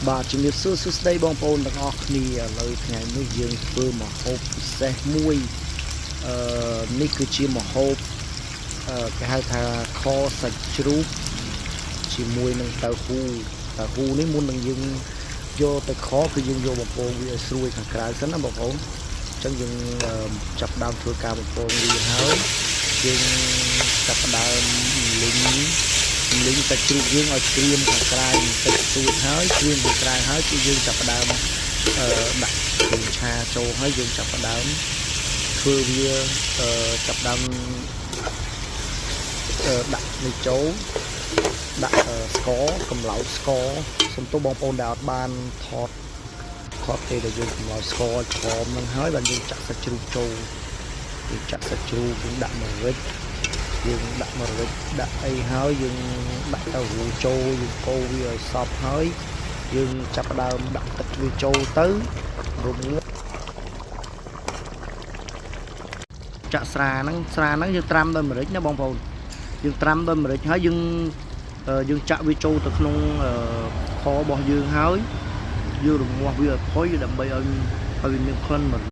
បាទជំរាបសួរសួស្តីបងប្អូនទាំងអស់គ្នាឥឡូវថ្ងៃនេះយើងធ្វើម្ហូបពិសេសមួយអឺនេះគឺជាម្ហូបអឺគេហៅថាខសាច់ជ្រូកជាមួយនឹងតៅហ៊ូតៅហ៊ូនេះមុននឹងយើងយកទៅខគឺយើងយកបំពងវាឲ្យស្រួយខាងក្រៅសិនណាបងប្អូនអញ្ចឹងយើងចាប់ផ្ដើមធ្វើការបំពងវាហើយយើងចាប់ផ្ដើមលីង លីងសាច់ជ្រូកយើងឲ្យក្រៀមខាងក្រៅបន្តិចតួចហើយក្រៀមខាងក្រៅហើយគឺយើងចាប់ផ្ដើមអឺដាក់គ្រឿងឆាចូលហើយយើងចាប់ផ្ដើមធ្វើវាអឺចាប់ផ្ដើមអឺដាក់នេះចូលដាក់អឺស្ករកម្លោចស្ករសំទោសបងប្អូនដែលអត់បានថតថតទេដែលយើងកម្លោចស្ករឲ្យក្រហមនឹងហើយបានយើងចាក់សាច់ជ្រូកចូលយើងចាក់សាច់ជ្រូកយើងដាក់ម្រេច យើងដាក់ម្រេចដាក់អីហើយយើងដាក់តៅហ៊ូចូលយើងកូរវាឲ្យសព្វហើយយើងចាប់ផ្ដើមដាក់ទឹកវាចូលទៅរងាវចាក់ស្រាហ្នឹងស្រាហ្នឹងយើងត្រាំដោយម្រេចណាបងប្អូនយើងត្រាំដោយម្រេចហើយយើងយើងចាក់វាចូលទៅក្នុងខរបស់យើងហើយយើងរងាស់វាឲ្យផុយដើម្បីឲ្យឲ្យវាមានក្លិនម្រេច។